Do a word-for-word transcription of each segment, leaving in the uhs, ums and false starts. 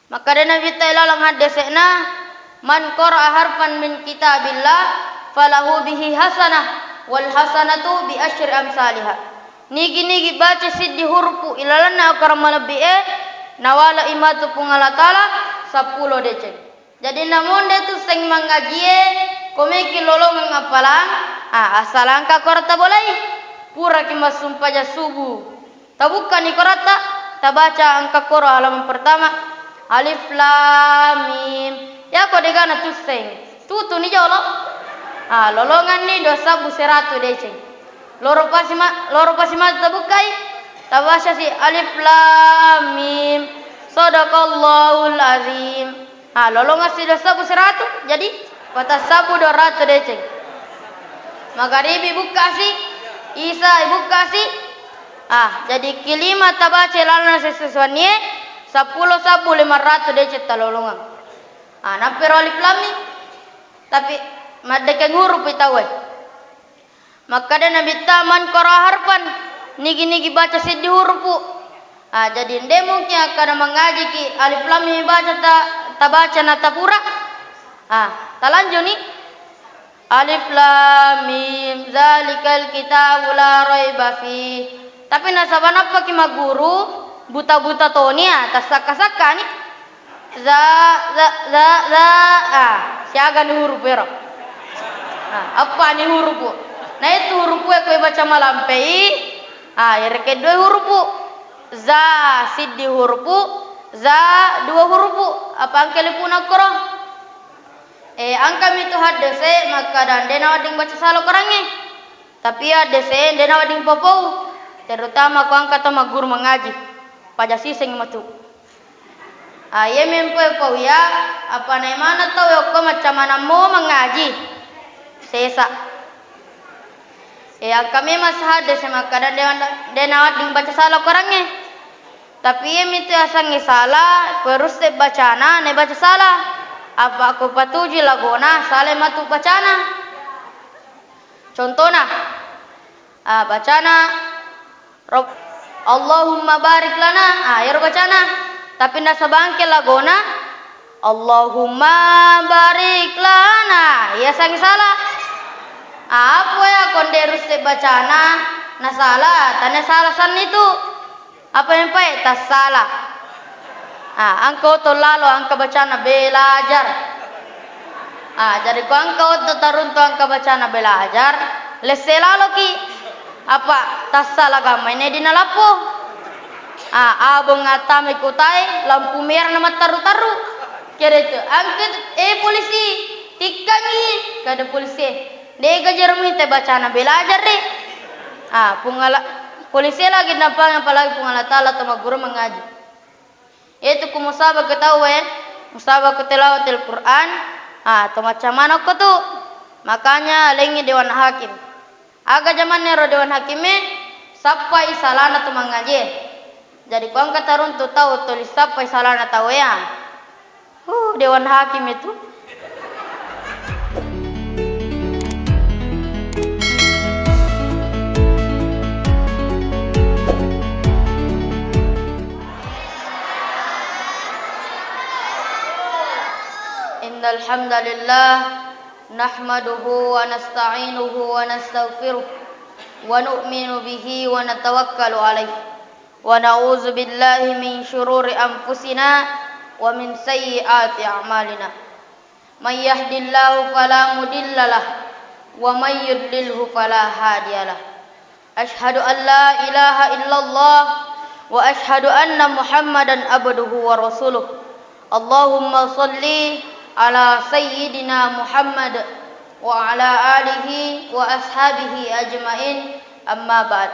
Makkeda Nabitta ilaleng haddese'na, "Man qara'a harfan min kitabillah, falahu bihi hasanah, wal hasanatu bi asyri amsaliha." Nigi-nigi baca siddi hurupu ilalenna Al-Quran malebbi'e, nawale'i matu Puang Allah Ta'ala seppulo deceng. Jadi, namonde tusseng mangngajie, komeki lolongeng appalang, ah, assalangka koro tabolai. Puraki massumpajang subuh. Tabukkani koratta, tabaca engka koro halaman pertama. Alif Lam Mim. Yako degana tusseng. Tutuni jolo. Ah, lolonganni dua sabbu seratu deceng. Loro pasi ma-, loro pasi matu tabukkai. Tabaca si Alif Lam Mim. Sadaqallahul Azim. Ah, lolongan si dua sabbu seratu. Jadi, patasabbu dua ratu deceng. Magaribi bukkasi, Isa bukkasi. Ah, jadi kilima tabaca lalna sesusuannie, seppulo sabbu lima ratu deceng talolongang. Ah, nappero Alif Lam Mim. Tapi maddekeng hurupi tauwe. Makkeda Nabitta, "Man qara'a harfan," nigi-nigi baca siddi hurupu. Ah, jadi nde mungkin akkada mangajiki Alif Lam Mim baca ta-, tabaca na tapura. Ah, talanjuni. Alif Lam Mim, zalikal kitabu la raiba fi. Tapi nasaba nappaki magguru, buta-buta toni, ah, tassakka-sakkani. Za, za, za, za. Ah, siagani hurupu ero. Ah, eppani hurupu. Naitu hurupu e ko ibaca malampei. Ah, irekeng dua hurupu. Za, siddi hurupu. Za, dua hurupu. Apa engka lipuna koro? Eh, engkami tu haddese makkada nde nawedding baca sala korangnge. Tapi iya haddese nde nawedding popou. Terutama ko engka to magguru mangaji. Paja siseng matu. Ah, iye mempoe pau iya, apa nae maneng tau yokko macca manammo mangaji. Sesa. E, engka memang sahadde semakkada de, de nawedding baca sala korangnge. Tapi iye mitu yasengnge sala, ko russe bacana, ne baca sala. Apa ko patuji lagona, sala matu bacana. Contona, ah, bacana, Rob-, Allahumma barik lana. Ah, iyaro bacana. Tapi nasaba engka lagona, Allahumma barik lana. Iya sang sala. Ah, apa ya konde russe bacana, nasala, tania sala sanni tu. Apa yang pae? Tassala. Ah, engka oto lalo, engka bacana belajar. Ah, jadi ko engka oto taruntu engka bacana belajar, lesse laloki. Apa tassala gamma ini dina lappo. Ah, abong atame kotae, lampu merah na mattarru-tarru. Kira itu, angkat, eh, polisi, tikkangi, kada polisi. Dega jero mita bacana belajar de. Ah, Puang Allah, polisi lagi nampang apalagi Puang Allah Taala to magguru mangaji. Itu ku musabaka tauwe, musabaka tilawatil Quran, ah, to macca manokko tu. Makanya lengi Dewan Hakim. Aga jamanna ero Dewan Hakimme, sappai salana tu mangajie. Jadi ko engka taruntu tau tuli sappai salana tau ya. Uh, Dewan Hakim itu. Innal hamdalillah, nahmaduhu wa nasta'inuhu wa nastaghfiruh, wa nu'minu bihi wa natawakkalu alaih, wa na'udzu billahi min syururi anfusina wa min sayyiati a'malina. May yahdillahu fala mudilla lah, wa may yudlilhu fala hadiya lah. Asyhadu an la ilaha illallah wa asyhadu anna Muhammadan abduhu wa rasuluh. Allahumma shalli ala sayyidina Muhammad wa ala alihi wa ashabihi ajmain, amma ba'd.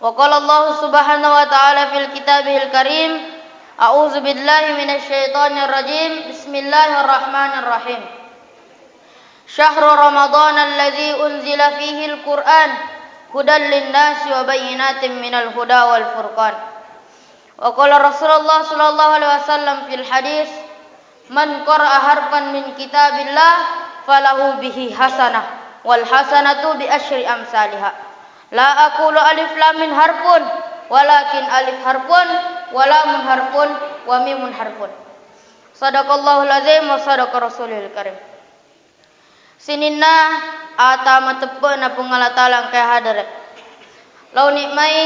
Wa qala Allahu subhanahu wa ta'ala fil kitabihil karim, a'udzu billahi minasy syaithanir rajim. Bismillahirrahmanirrahim. Syahru Ramadan alladzi unzila fihil Qur'an hudan linnasi wa bayyinatin minal huda wal furqan. Wa qala Rasulullah sallallahu alaihi wasallam fil hadis, "Man qara'a harfan min kitabillah falahu bihi hasanah, wal hasanatu bi asyri amsaliha." La aqulu alif lam mim harfun, walakin alif harfun wa lamun harfun, wa mimun harfun. Sadaqallahul azim wa sadaqa rasulul karim. Sininna ata mateppe'na Puang Allah Ta'ala engkae hadere. Laoni mai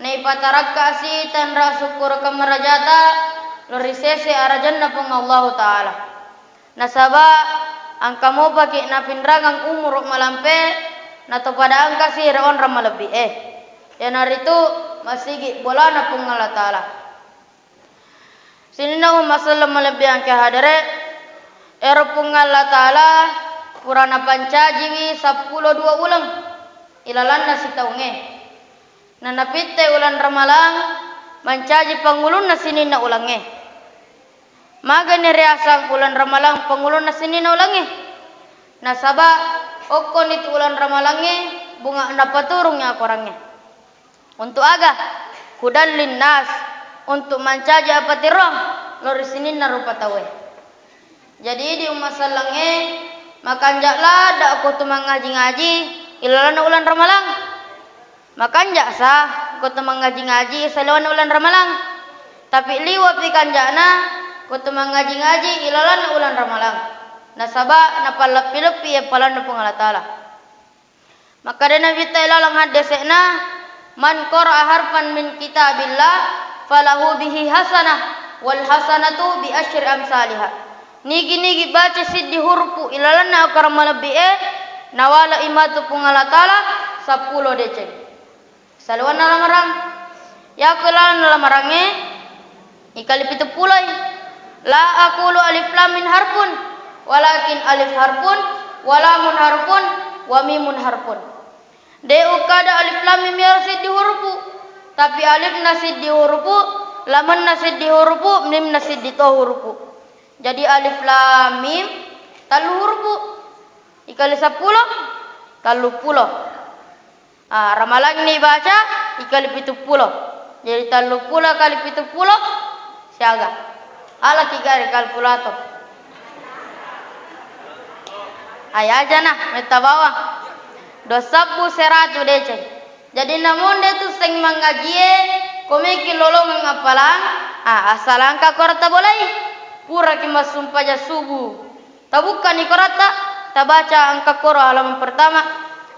naipatarakka si tanra sukkurekeng marajata, lo ri sese arajanna Puang Allahu Ta'ala. Nasaba engka mopaki napinrangang umuru malampe, natopada engkasi ri onrang malebbi'e. Iyanaritu masigi bolana Puang Allah Ta'ala. Sininna umma selleng malebbi engkae hadere, ero Puang Allah Ta'ala pura napancajiwi seppulo dua uleng ilalanna sitaungnge. Nanapitte uleng Ramalang mancaji pangulunna sininna ulengnge. Magani riaseng uleng Ramalang pangulunna sininna ulengnge? Nasaba okkoni tu uleng Ramalangnge bunga napaturungngi akorangnge. Untuk aga? Hudan linnas, untuk mancaji apatirong lo ri sininna rupa tauwe. Jadi idi umma sellengnge, makanja ladda ko tu mangngaji-ngaji ilalanna uleng Ramalang. Makanja sa ko tu mangngaji-ngaji saliwenna uleng Ramalang. Tapi liwepi kanjana ko tu mangngaji-ngaji ilalanna uleng Ramalang. Nasaba napalleppi-leppi eppalanna Puang Allah Ta'ala. Makkeda Nabitta ilalang haddese'na, "Man qara'a harfan min kitabillah falahu bihi hasanah wal hasanatu bi asyri amsaliha." Nigi-nigi baca siddi hurupu ilalanna akorang malebbi'e, nawalai matu Puang Allah Ta'ala seppulo deceng. Saliwenna lamarang. Yako lalenna lamarangnge, ikali pitu puloi. La aqulu alif lam mim harfun, walakin alif harfun, wa lamun harfun, wa mimun harfun. De ukkada alif lam mim iyaro siddi hurupu, tapi alifna siddi hurupu, lamenna siddi hurupu, mimna siddi to hurupu. Jadi alif lam mim tellu hurupu. Ikali seppulo, tellu pulo. Ah, Ramalang ni baca, ikali pitu pulo. Jadi tellu pulo kali pitu pulo, siaga. Alaki gare kalkulator. Ayaja nah, metta bawang. Dua sabbu seratu deceng. Jadi namonde tu seng mangajie, komeki lolongeng appalang, ah, assalangka koro tabolai. Puraki massumpaja subuh. Tabukkani koratta, tabaca engka koro halaman pertama,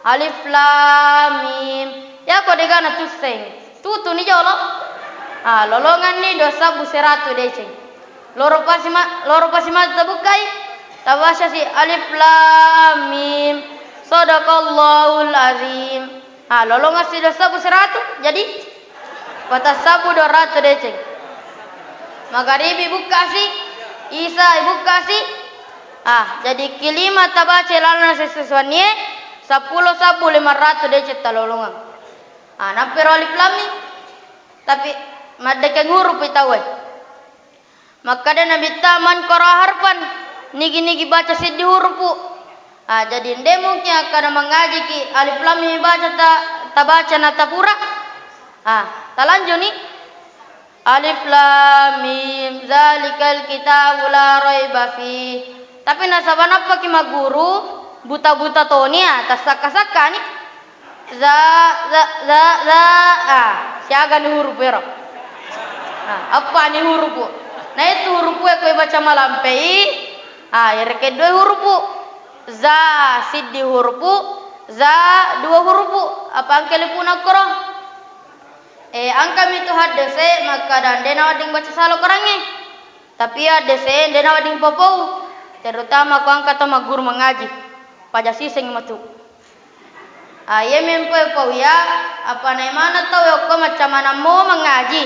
alif lam mim. Yako degana tusseng, tutuni jolo. Ah, lolonganni dua sabbu seratu deceng. Loro pasi ma-, loro pasi matu tabukkai, tabacasi alif lam mim. Sadaqallahul azim. Ah, lolongasi dua sabbu seratu, jadi patasabbu dua ratu deceng. Magaribi bukkasi, Isa bukkasi. Ah, jadi kilima tabaca lalna sesusuannie, seppulo sabbu lima ratu deceng talolongang. Ah, nappero alif lam mim. Tapi maddekeng hurupi tauwe. Makkeda Nabitta, "Man qara'a harfan," nigi-nigi baca siddi hurupu. Ah, jadi nde mungkin akkada mangajiki alif lam mim baca ta-, tabaca na tapura. Ah, talanjuni. Alif lam mim, zalikal kitabu la raiba fi. Tapi nasaba nappaki magguru, buta-buta toni, ah, tassakka-sakkani. Za, za, za, za. Ah, siagani hurupu ero. Ah, eppani hurupu. Naitu hurupu e ko ibaca malampei. Ah, irekeng dua hurupu. Za siddi hurupu, za dua hurupu. Apa engka lipuna koro? Eh, engkami tu haddese makkada nde nawedding baca sala korangnge. Tapi iya haddese nde nawedding popou. Terutama ko engka to magguru mangaji. Paja siseng matu. Ah, iya mempo e pau iya, apa nae maneng tau okko macca manammo mangaji.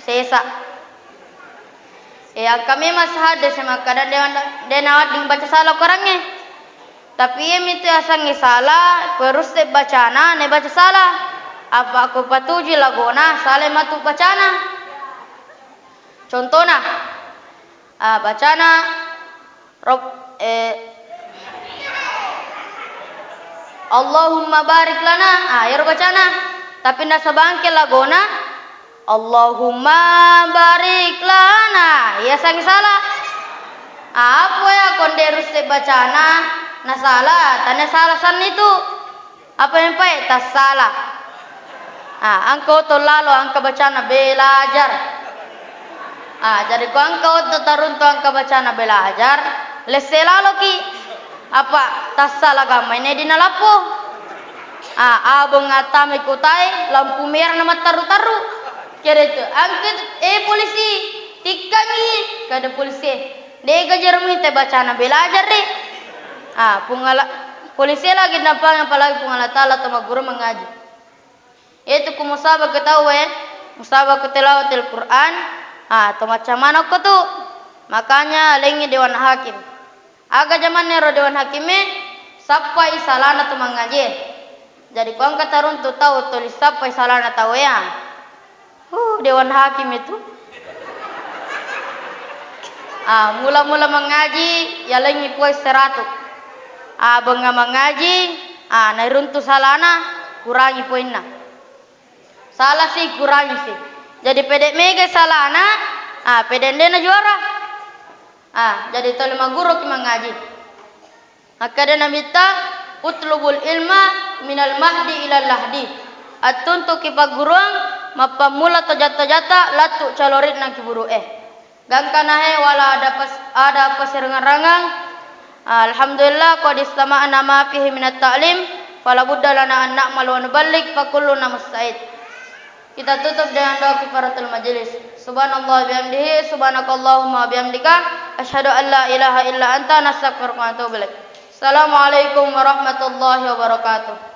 Sesa. E, engka memang sahadde semakkada de, de nawedding baca sala korangnge. Tapi iya mitu yasengnge sala, ko russe bacana ne baca sala. Apa ko patuju lagona, sala matu bacana. Contona, ah, bacana Rob-, eh, Allahumma barik lana. Ah, ero bacana. Tapi nasaba engka lagona, Allahumma barik lana. Iya sang sala. Ah, apa ya konde russe bacana? Nasala, tane sala sanni tu. Apa yang pae? Tassala. Ah, engka oto lalo engka bacana belajar. Ah, jadi ko engka oto taruntu engka bacana belajar, lesse laloki. Apa tassala gamma ini di nalappo. Ah, abong atame kotae, lampu merah na mattaru-taru. Kira itu, engka, eh, polisi, tikkangi, kada polisi. Dega jermu te bacana belajar deh. Ah, pungala, polisi lagi nampang apalagi pungala tala to magguru mengaji. Itu ku musabaka tauwe, musabaka tilawatil Quran, ah, to macca manokko tu. Makanya lengngi dewan hakim. Aga jamanna ero dewan hakime, sappai salana tu mangaje. Jadi ko engka taruntu tau tuli sappai salana tau ya. Huh, dewan hakim itu. Ah, mula-mula mangaji, yalengngi poe seratu. Ah, bengnga mangaji, ah, nairuntu salana, kurangi poinna. Salah si, kurangi si. Jadi pede mega salana, ah, pede ndena juara. Ah, jadi tole maguruki mangaji. Makkeda Nabitta, "Utlubul ilma minal mahdi ilal lahdi." Attuntuki pagguruang, mappammula toja-tojata lattu calori'na kiburu'e. Gangkana he wala ada pas-, ada pasirangang-rangang. Alhamdulillah, qad istama'na ma fihi minat ta'lim, fala budda lana an na'mal wa nuballigh, fa kulluna musta'id. Kita tutup dengan doa kifaratul majelis. Subhanallah bihamdihi, subhanakallahumma bihamdika, asyhadu an la ilaha illa anta, nastaghfiruka wa natubu ilaik. Assalamualaikum warahmatullahi wabarakatuh.